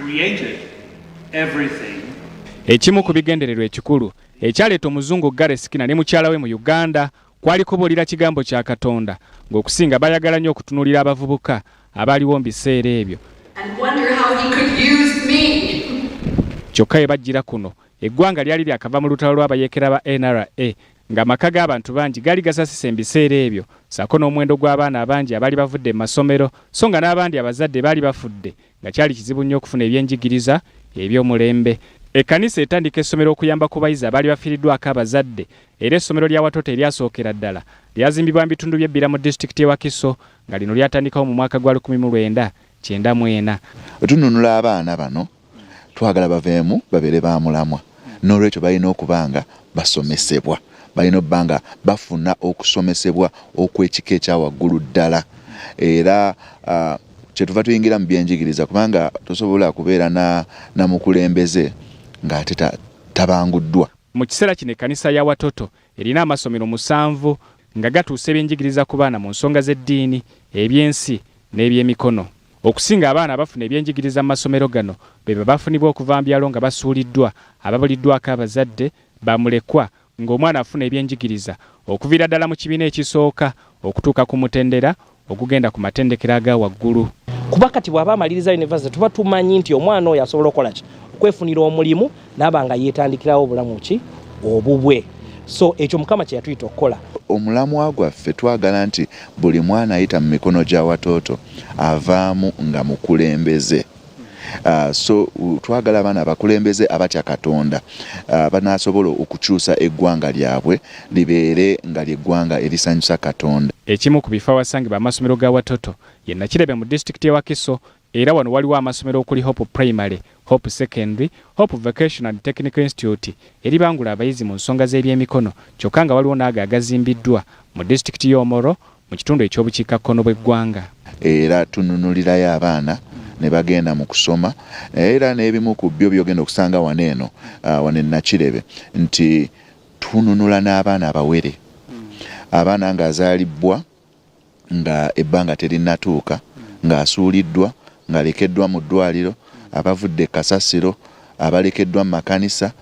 Created everything. Ekimu ku bigendererwa ekikulu ekyaleeta omuzungu Gary Skinner ne mukyala we mu Uganda kwali kubuulira kigambo kya Katonda, ng'okusinga bayagala nnyo okutunuulira abavubuka abaaliwo mu biseera ebyo. And wonder how he could use me. Kyokka we bajjira kuno, eggwanga lyali lyakava mu lutalo lw'abayeekera ba NRA, ng'amaka g'abantu bangi gaali gasasise mu biseera ebyo, ssaako n'omuwendo gw'abaana abangi abaali bavudde mu masomero, so nga n'abandi abazadde baali bafudde, nga kyali kizibu nnyo okufuna ebyenjigiriza eby'omulembe. Ekkanisa etandika essomero okuyamba ku bayizi abaali bafiiriddwako abazadde, era essomero lya Watoto eryasookera ddala lyazimbibwa mu bitundu by'e Bbira mu disitulikiti y'e Wakiso, nga lino lyatandikawo mu mwaka gwa 1994. Bwe tununula abaana bano twagala baveemu babeere ba mulamwa, n'olwekyo balina okuba nga basomesebwa, balina okuba nga bafuna okusomesebwa okw'ekika ekya waggulu ddala. Era kyetuva tuyingira mu byenjigiriza, kubanga tosobola kubeera na, na mukulembeze ng'ate ta, tabanguddwa. Mu kiseera kino ekkanisa ya Watoto erina amasomero musanvu nga gatuusa ebyenjigiriza ku baana mu nsonga z'eddiini, ebyensi n'ebyemikono. Okusinga abaana abafuna ebyenjigiriza mu masomero gano beba bafunibwa okuva mu byalo nga basuuliddwa, ababuliddwako abazadde, bamulekwa, ng'omwana afuna ebyenjigiriza okuviira ddala mu kibiina ekisooka okutuuka ku mutendera ogugenda ku matendekero aga waggulu. Kuba kati bw'aba amaliriza yunivasite tuba tumanyi nti omwana oyo asobola okukola ki? Okwefunira omulimu n'aba nga yeetandikirawo obulamu ki? Obubwe. So ekyo Mukama kye yatuyita okukola. Omulamwa gwaffe twagala nti buli mwana ayita mu mikono gya Watoto avaamu nga mukulembeze. So twagala abaana abakulembeze abatya Katonda, abanaasobola okukyusa eggwanga lyabwe libeere nga ly'eggwanga erisanyusa Katonda. Ekimu ku bifo awasangibwa amasomero ga Watoto ye Nakirebe mu disitulikiti y'e Wakiso era wano waliwo amasomero okuli Hope Primary, Hope Secondary, Hope Vocational and Technical Institute eribangula abayizi mu nsonga z'ebyemikono kyokka nga waliwo n'ago agazimbiddwa mu disitulikiti y'Omoro mu kitundu eky'obukiikakkono bw'eggwanga. Era tununulirayo abaana ne bagenda mu kusoma era n'ebimu ku byo by'ogenda okusanga wano eno wano e Nakirebe nti tununula n'abaana abawere, abaana ng'azaalibbwa nga ebbanga terinnatuuka, ng'asuuliddwa, ng'alekeddwa mu ddwaliro, abavudde e kasasiro, abalekeddwa mu makanisa,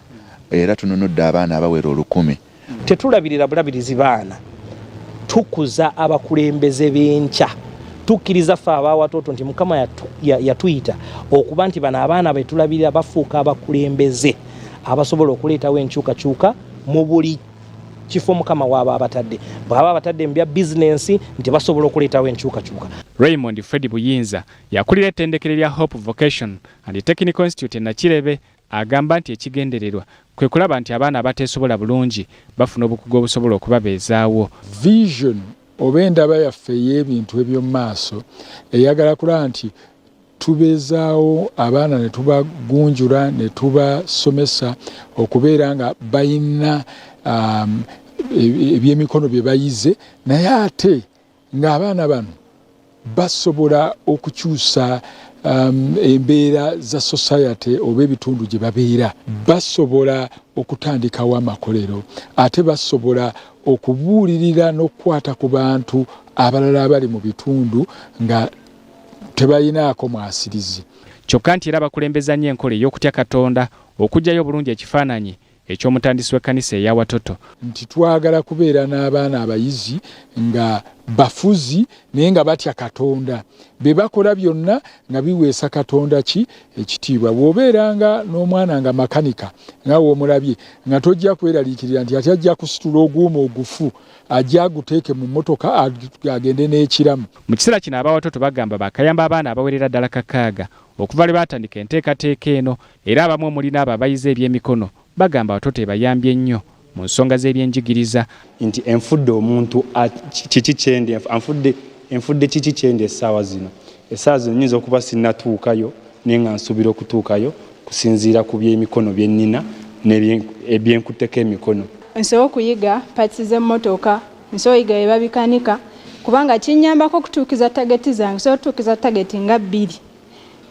era tununudde abaana abawera 1000. Tetulabirira bulabirizi baana, tukuza abakulembeze b'enkya. Tukkiriza ffe abawatoto nti Mukama yatuyita okuba nti bano abaana betulabirira bafuuka abakulembeze abasobola okuleetawo enkyukakyuka mu buli kifo Mukama waaba abatadde. Bw'aba abatadde mu bya bizinensi nti basobola okuleetawo enkyukakyuka. Raymond Fred Buyinza yakulira ettendekero erya Hope Vocation and Technical Institute e Nakirebe agamba nti ekigendererwa kwe kulaba nti abaana abateesobola bulungi bafuna obukugu obusobola okubabeezaawo. Vision oba endaba yaffe ey'ebintu eby'omu maaso eyagala kulaba nti tubeezaawo abaana ne tubagunjula ne tubasomesa okubeera nga balina ebyemikono bye bayize, naye ate ng'abaana bano basobola okukyusa embeera za society oba ebitundu gye babeera, basobola okutandikawo amakolero, ate basobola okubuulirira n'okukwata ku bantu abalala abali mu bitundu nga tebalinaako mwasirizi. Kyokka nti era bakulembeza nnyo enkola ey'okutya Katonda okuggyayo obulungi ekifaananyi eky'omutandisi w'ekkanisa eya Watoto. Nti twagala kubeera n'abaana abayizi nga bafuzi naye nga batya Katonda, bye bakola byonna nga biweesa Katonda ki ekitiibwa. Bw'obeeranga n'omwana nga makanika nga w'omulabye, nga tojja kweraliikirira nti ate ajja kusitula oguuma ogufu ajje aguteeke mu mmotoka agende n'ekiramu. Mu kiseera kino aba Watoto bagamba baakayamba abaana abawerera ddala 6 okuva lwe baatandika enteekateeka eno era abamu omuli n'abo abayize ebyemikono bagamba Watoto ebayambye nnyo mu nsonga z'ebyenjigiriza. Nti enfudde omuntu kiki kyendi, anfudde, enfudde kiki kyendi essaawa zino. Essaawa zino nnyinza okuba sinnatuukayo naye nga nsuubira okutuukayo kusinziira ku by'emikono bye nnina n'ebyenkutteko emikono. Nsobola okuyiga parts z'emmotoka, nsobola okuyiga bye babikanika kubanga kinnyambako okutuukiza tageti zange. Nsobola okutuukiza tageti nga 2.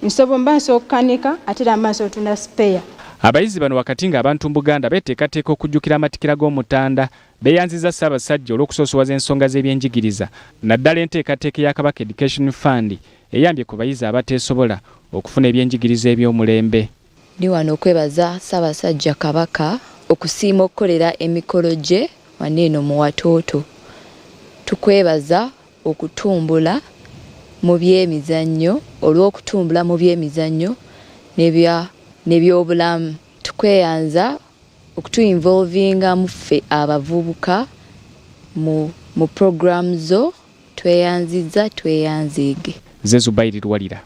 Nsobola mba nsobola okukanika ate era mba nsobola okutunda spare. Abayizi bano wakati ng'abantu mu Buganda beteekateeka okujjukira amatikkira g'Omutanda, beeyanzizza Ssaabasajja olw'okusoosowaza ensonga z'ebyenjigiriza naddala enteekateeka eya Kabaka Education Fund eyambye ku bayizi abateesobola okufuna ebyenjigiriza eby'omulembe. Ndi wano okwebaza Ssaabasajja Kabaka okusiima okukolera emikolo gye wano eno mu Watoto. Tukwebaza okutumbula mu by'emizannyo olw'okutumbula mu by'emizannyo n'ebyobulamu. Tukweyanza okutuinvolvingamu ffe abavubuka mu, mu program zo. Tweyanzizza tweyanzeege. Nze Zubairi Luwalira.